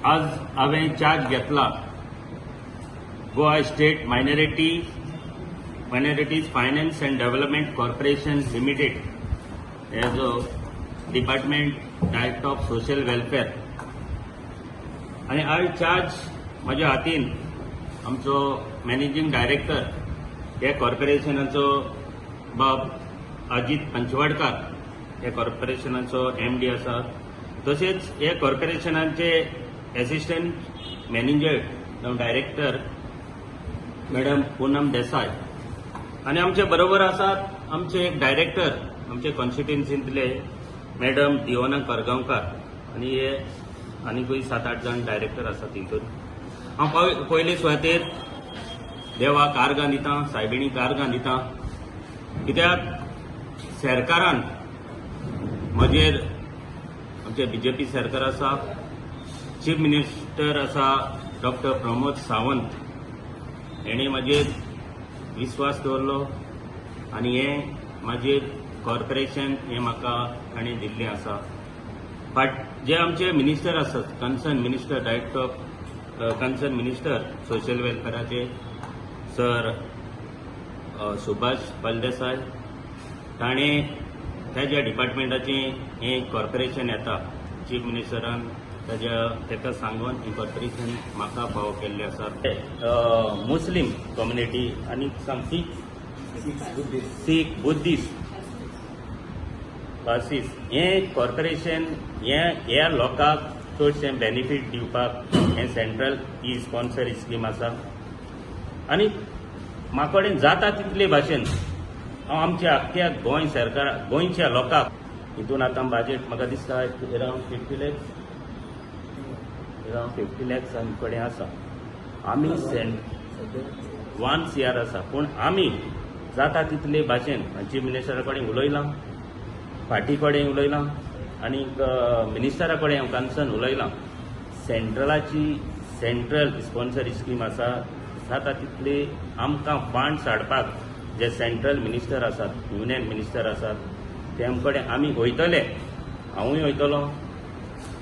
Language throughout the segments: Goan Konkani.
आज हांवें चार्ज घेतला Goa State Minorities Finance and Development Corporation Limited as a Department Director of Social Welfare. आनी आयज चार्ज म्हज्या हातीन आमचो मॅनेजींग डायरेक्टर ह्या कॉर्पोरेशनाचो बाब अजित पंचवाडकार, ह्या कॉर्पोरेशनाचो एमडी आसा. तशेंच ह्या कॉर्पोरेशनाचे एसिस्टंट मॅनेजर जावं डायरेक्टर मॅडम पूनम देसाय आनी आमचे बरोबर आसात आमचे एक डायरेक्टर आमचे कॉन्स्टिट्युन्सींतले मॅडम दिओना करगांवकार आनी हे आनीकूय सात आठ जाण डायरेक्टर आसात. तितून हांव पयले सुवातेर देवाक आर्गां दितां, सायबिणीक आर्गां दितां, कित्याक सरकारान म्हजेर, आमचे बीजेपी सरकार आसा, चीफ मिनिस्टर आसा डॉक्टर प्रमोद सावंत, हेणें म्हाजेर विस्वास दवरलो आनी हें म्हाजेर कॉर्पोरेशन हें म्हाका ताणें दिल्लें आसा. बट जे आमचे मिनिस्टर आसात, concern minister, director of concern minister social वेलफेराचे sir Subhash Phaldesai, ताणें ताज्या डिपार्टमेंटाचें हें कॉर्पोरेशन येता. चीफ मिनिस्टरान ताज्या ताका सांगून हें कॉर्पोरेशन म्हाका फावो केल्लें आसा. मुस्लीम कम्युनिटी आनी सांग, सीख, सीख, बुद्धिस्ट, पार्सीस, हें कॉर्पोरेशन हें ह्या लोकांक चडशें बेनिफीट दिवपाक हें सेंट्रल ही स्पॉन्सर स्कीम आसा. आनी म्हाका कडेन जाता तितले भाशेन हांव आमच्या आख्ख्या गोंय सरकार, गोंयच्या लोकांक हितून आतां बजेट म्हाका दिसता around 50 lakhs, around 50 lakhs आमचे कडेन आसा. आमी सेंट 1 सीआर आसा, पूण आमी जाता तितले भाशेन चीफ मिनिस्टरा कडेन उलयलां, पार्टी कडेन उलयलां आनी मिनिस्टरा कडेन हांव कन्सर्न उलयलां. सेंट्रलाची सेंट्रल स्पॉन्सर स्कीम आसा, जाता तितले आमकां फंड्स हाडपाक जे सेंट्रल मिनिस्टर आसात, युनियन मिनिस्टर आसात, तेम कडेन आमी वयतले, हांवूय वयतलो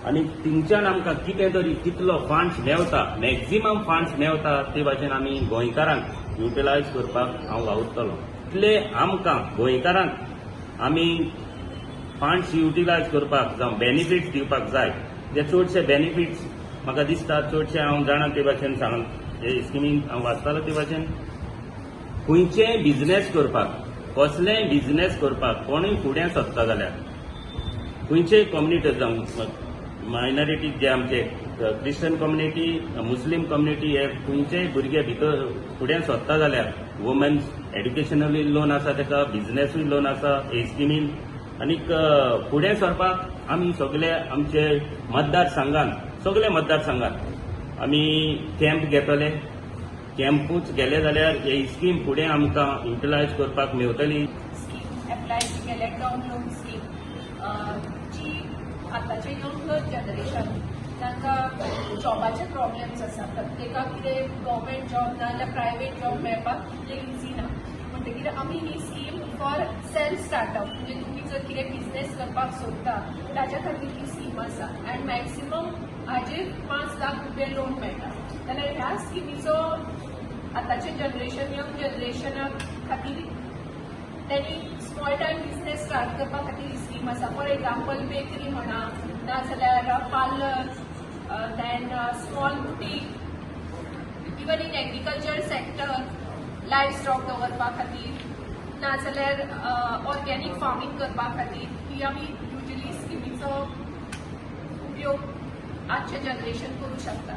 आनी थिंगच्यान आमकां कितें तरी कितलो फंड्स मेवता, मॅक्झिमम फंड्स मेवता ते भाशेन आमी गोंयकारांक युटिलायज करपाक हांव वावुरतलो. इतले आमकां गोंयकारांक आमी फंड्स युटिलायज करपाक जावं बेनिफिट्स दिवपाक जाय. जे चडशे बेनिफिट्स म्हाका दिसता, चडशे हांव जाणा ते भाशेन सांग, हे स्किमीन हांव वाचतालो ते भाशेन खंयचेय बिझनेस करपाक, कसलेय बिझनेस करपाक कोणूय फुडें सरता जाल्यार खंयचेय कम्युनिटी जावं मायनॉरिटी, जे आमचे क्रिश्चन कम्युनिटी, मुस्लीम कम्युनिटी, हे खंयचेय भुरगे भितर फुडें सरता जाल्यार वुमन्स एड्युकेशनलूय लोन आसा, ताका बिझनेसूय लोन आसा हे स्किमीन. आनीक फुडें सरपाक आमी सगळे आमचे मतदारसंघान, सगळे मतदारसंघान आमी कॅम्प घेतले. कॅम्पूच गेले जाल्यार ही स्कीम फुडें आमकां युटिलायज करपाक मेवतली. स्कीम एप्लाय केल्या, टर्म लोन स्कीम, जी आतांचे यंग जनरेशन तांकां जॉबाचे प्रॉब्लेम्स आसा. प्रत्येकाक कितें गव्हर्मेंट जॉब ना जाल्यार प्रायवेट जॉब मेळपाक तितलें इझी ना. म्हणटकीर आमी ही स्कीम फॉर सेल्फ स्टार्टअप, म्हणजे तुमी जर कितें बिझनेस करपाक सोदता ताच्या खातीर ही स्कीम आसा आनी मॅक्सिमम हाजेर 5 लाख रुपया लोन मेळटा. जाल्यार ह्या स्किमीचो आतांचे जनरेशन, यंग जनरेशना खातीर त्यांनी स्मॉल टायम बिझनेस स्टार्ट करपा खातीर ही स्कीम आसा. फॉर एक्झाम्पल, बेकरी म्हणा, नाजाल्यार parlour, then small boutique, even in agriculture sector live stock दवरपा खातीर, नाजाल्यार ऑर्गेनीक फार्मींग करपा खातीर ही आमी युजली स्किमीचो उपयोग आजचे जनरेशन करूं शकता.